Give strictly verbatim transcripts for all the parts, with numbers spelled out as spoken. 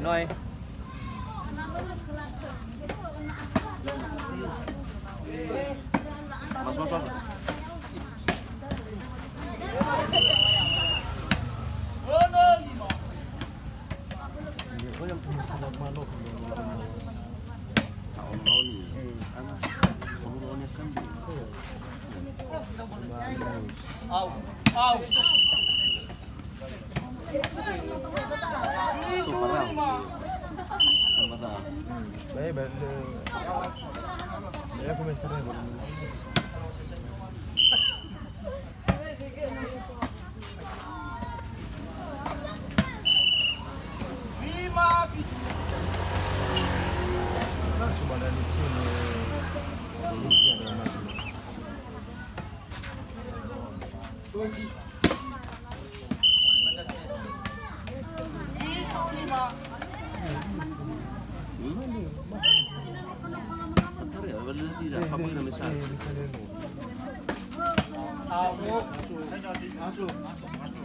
Noe. Mas, mas, mas. Au, au.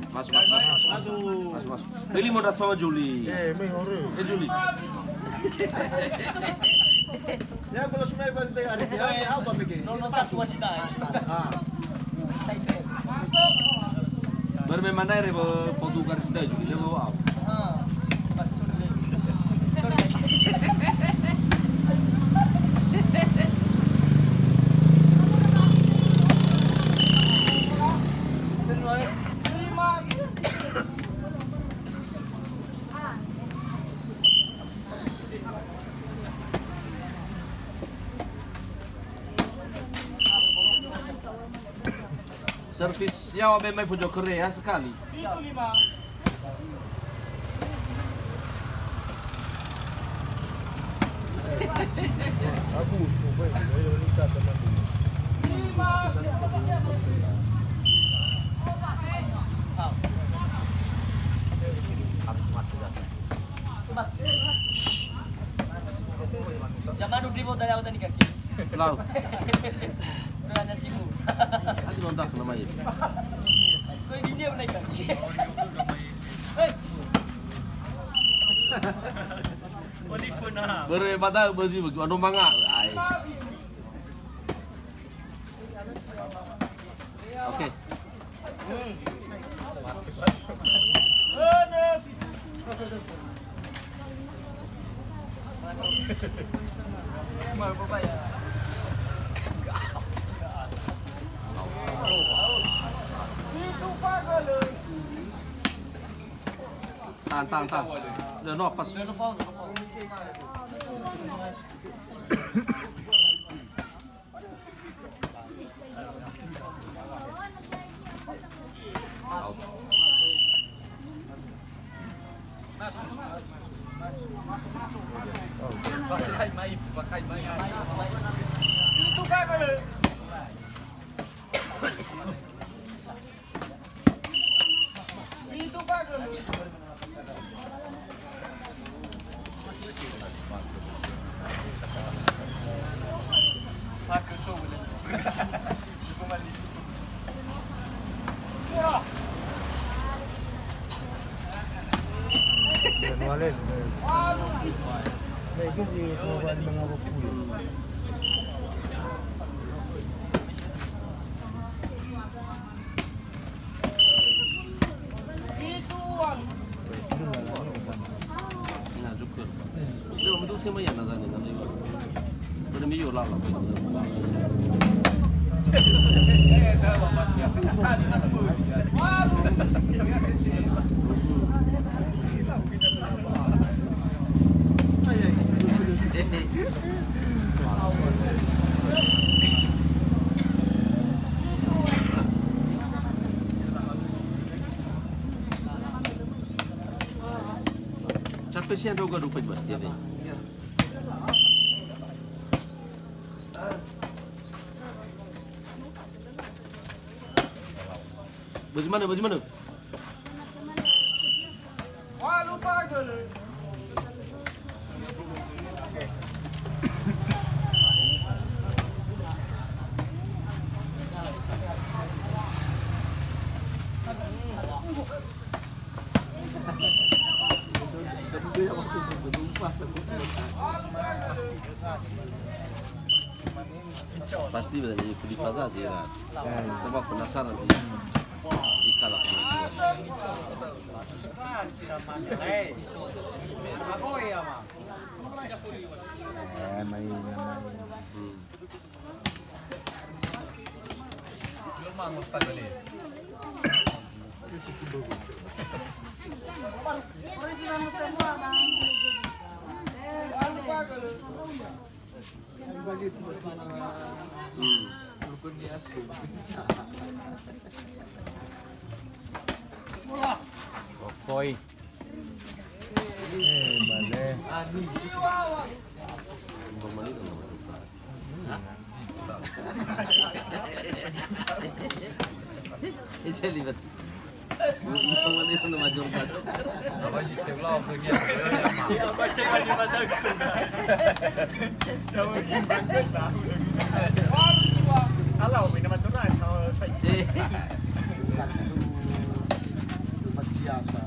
Masuk, masuk, masuk. Masuk, masuk. Beli mau datang Juli. Eh, meh, ore. Eh, Juli. Ya, kalau semua ibu nanti Arif, ya, ya, apa mikir? Nonton satu wasit aja. Ah. Saya fair. Baru main mana ya, Rebo? Portugal sudah juga, dia bawa apa? Ah. Servis yaŵa be mai Fojo Kere, ha, sekali. Zaman dulu di Bogor, ya, udah nikah. Lau. Udah hanya cibu. Masih lontas namanya. Kau ini dia menaikkan. Hei. Börö ba da'ö bözi bögi, ano manga. Ai. Oke. Tahan, tahan, tahan. Udah, no, pas. Capek sih ada gua lupa di Bastian ya. Bagaimana, bagaimana? Pasti bisa jadi Khalifa Zazi lah. Sebab penasaran di, di kalak. Eh, main, main. Hmm. Rokoi. Eh, bale. Ita libat. Apa sih, cek lau, punya. Iya, apa sih, yang di mataku? Tahu, imbang, tahu. Kalau, minum aturan, kalau saya. Eh. Luar biasa.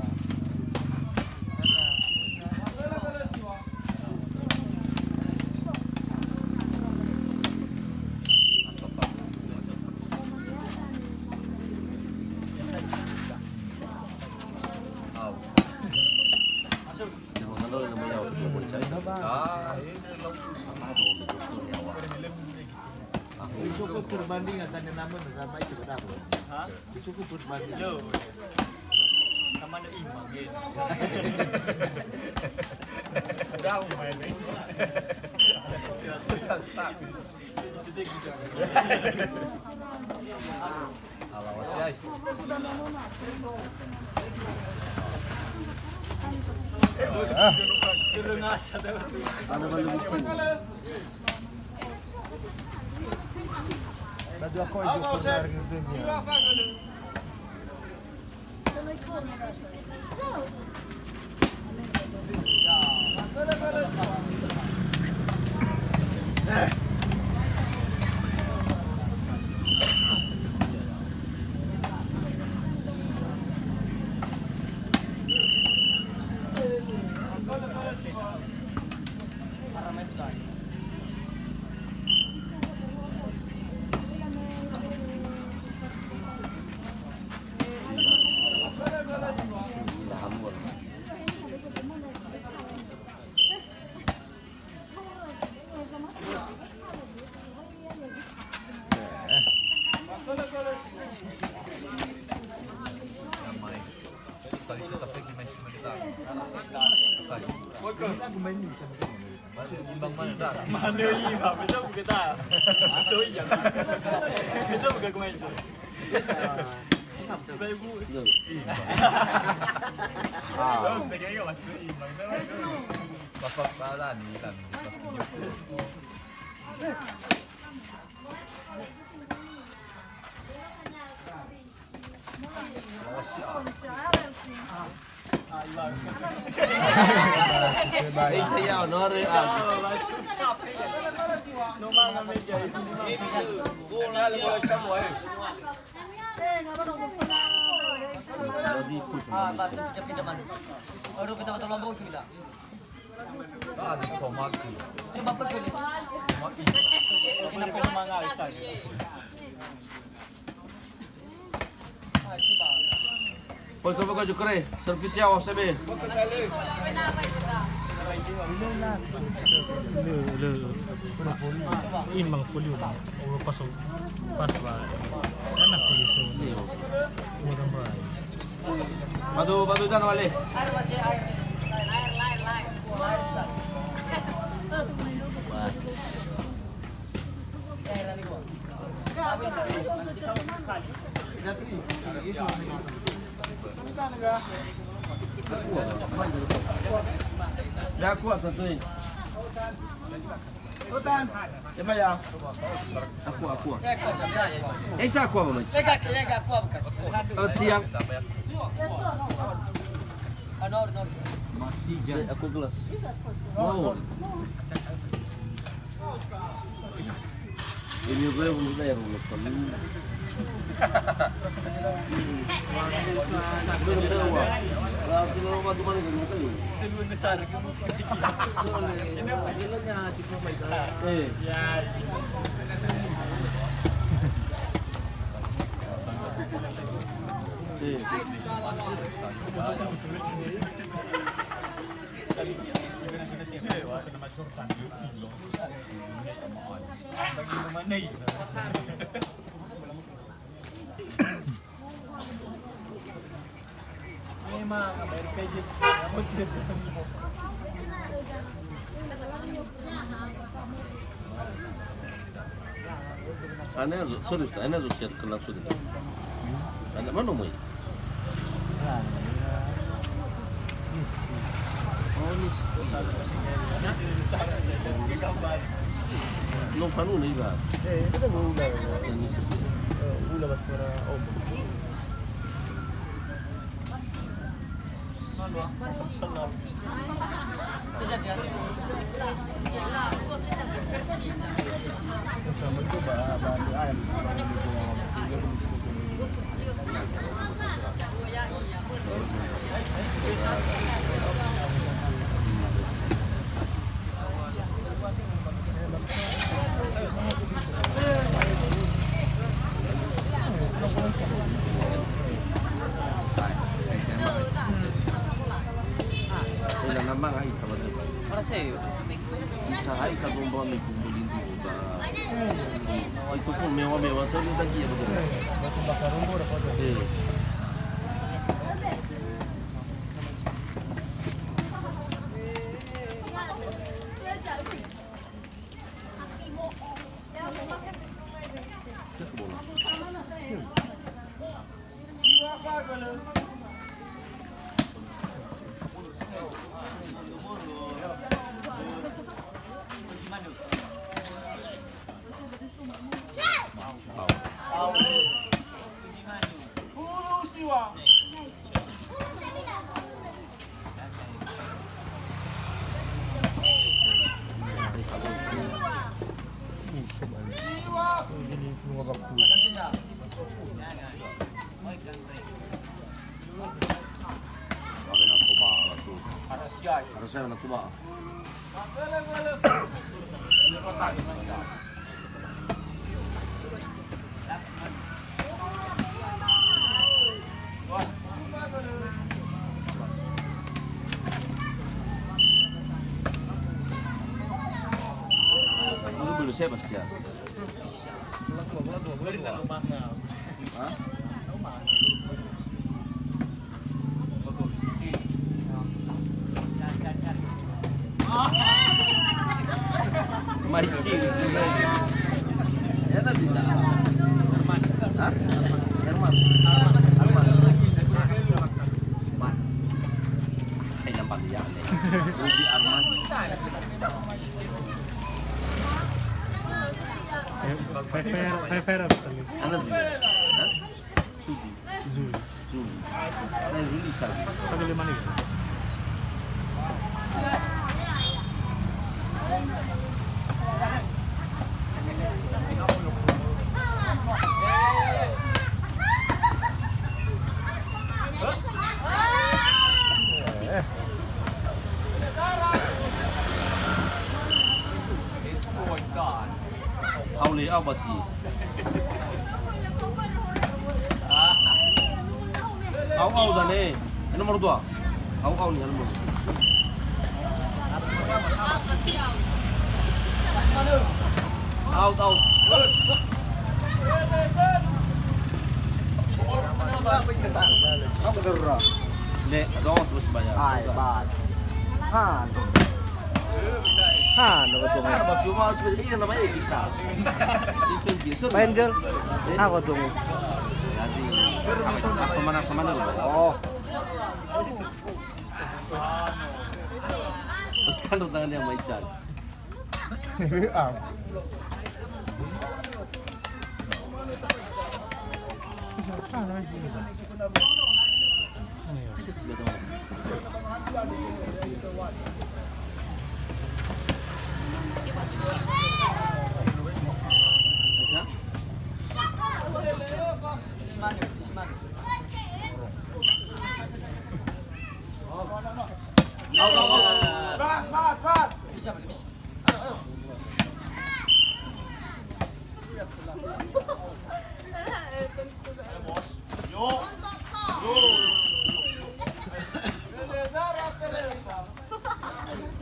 Cukup perbandingan tanya nama, nama itu benar. Hah? Cukup berbanding. Loh. Sama ada imam, ya. Jauh main. Start. Awas, guys. Ada balu bikin. Mana lima, bisa buka tak? So iya. Bisa buka kemarin tu. Bapak Balani kan. Isa ya honore, ah. Ah, baru kita betul-betul lambung kita. Ah, di somaki. Coba pegel. Somaki. Kenapa mangal saya? Poi, coba kau jukre, servis ya, W C B. Lö, lö. Imang folio, Bang. Oh, pas, pas, Bang. Enak folio, so. Iya. Bukan, Bang. Batu, batu dan wale. Ya, kuat satu ini. Coba ya. Aqua, aqua. Esa aqua, mamãe. Pega aqui, pega aqua, cara. Oh, tiang. Ah, no, no. Masih jadi aqua gelas. No. Ini gue udah ya, udah. Sebelum besar ke mufti. Eh. Ya. Eh. Memang, R P J sekali. Ane azo, sorry, Ustaz, ane azo siap kenal sudah. Ane mana mai? Oh, ini. Belum kanu nih, Pak. Eh, kita mau udah. Ini sih. Eh, udah, Mas, para om. Ela na manga ita ba. Para saya. Ita hai ka gomba mi kumbulin tu ba. Oh, itu pun mewah-mewah tu, ita dia betul. Batu bakar rumput apa tu? Eh. Harusnya na tuba. Lu belum saya pasti ya. Hah? Mai ciri. Ya, Nabi. Hah? Herman. Arman. Arman. Saya nampak dia, nih. Budi Arman. Eh, Fefer, Fefer apa tadi? Anak dia. Hah? Sudi. Zul. Zul. Nah, Zul Isa. Satu lima nih. Haule abati. Au, au, dane. Nomor dua. Au, au, ni nomor. Out, out. Apa cerita? Apa cerita? Nek, dong terus bayar. Hai, bye. Ha, no. Ha, no, betul. Cuma sebenarnya namanya bisa. Itu dia seru. Angel. Apa tuh? Jadi, apa mana sama dulu? Oh. Kan tangannya sama Ican. Ah. Semangat, semangat, semangat.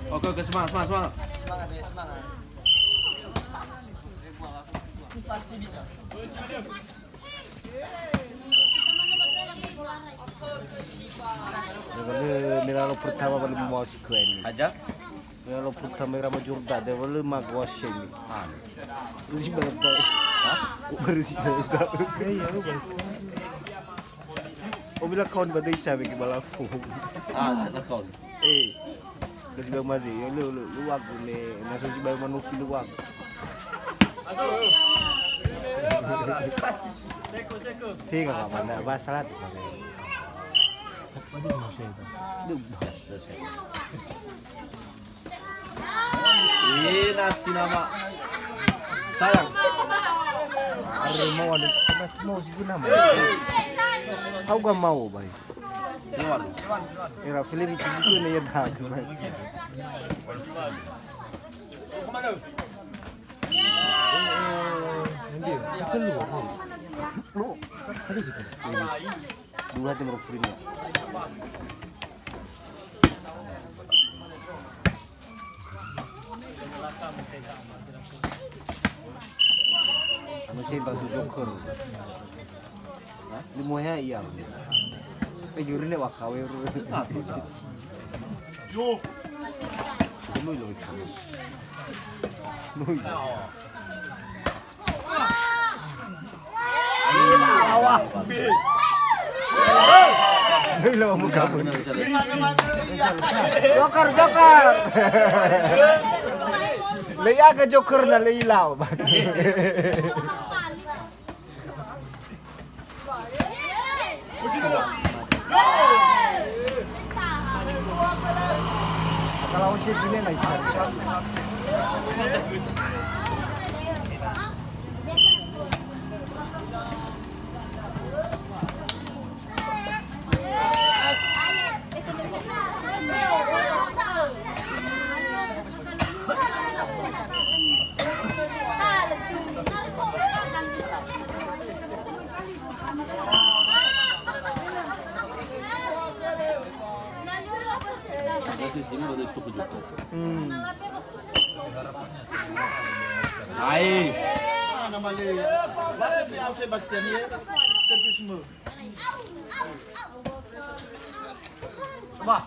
Oke, oke, semangat, semangat, semangat. Semangat, ya, semangat. Pasti bisa. Kalau mira lo pertama baru mau si kuen. Aja? Mira lo pertama ira ma Jordan, dia baru ma gua semi. Bersih banget, Pak. Hah? Bersih banget, Pak. Iya, iya, lu baik. Oh, bila kawan badai sabe ke balafu. Ah, sana kawan. Eh, kasi ba mazi, ya lu, lu, lu wagu ne, na so si ba manufi lu wagu. Tiga ka mana, ba salah tu mana. Waduh, mau saya itu. Duh, ina cina ma. Sayang. Are mau ada, mau si guna ma. Au ga mau, bai. Keluar. Era film itu juga nih ya, dah. Ini dia, keluar. Lu, ada situ. Dua tim Rufrino. Anu si bantu joker. Di muha iya. Eh, yuri le wakawe ru. Yo. Lui lo. Lui. Awa. Lui lo muka. Joker, joker. Leia ke joker na lei lao. Kalau si gini na isa. Ae. Ah, nama le. Baca si Au Sebastian ye. Selfie semua. Wah.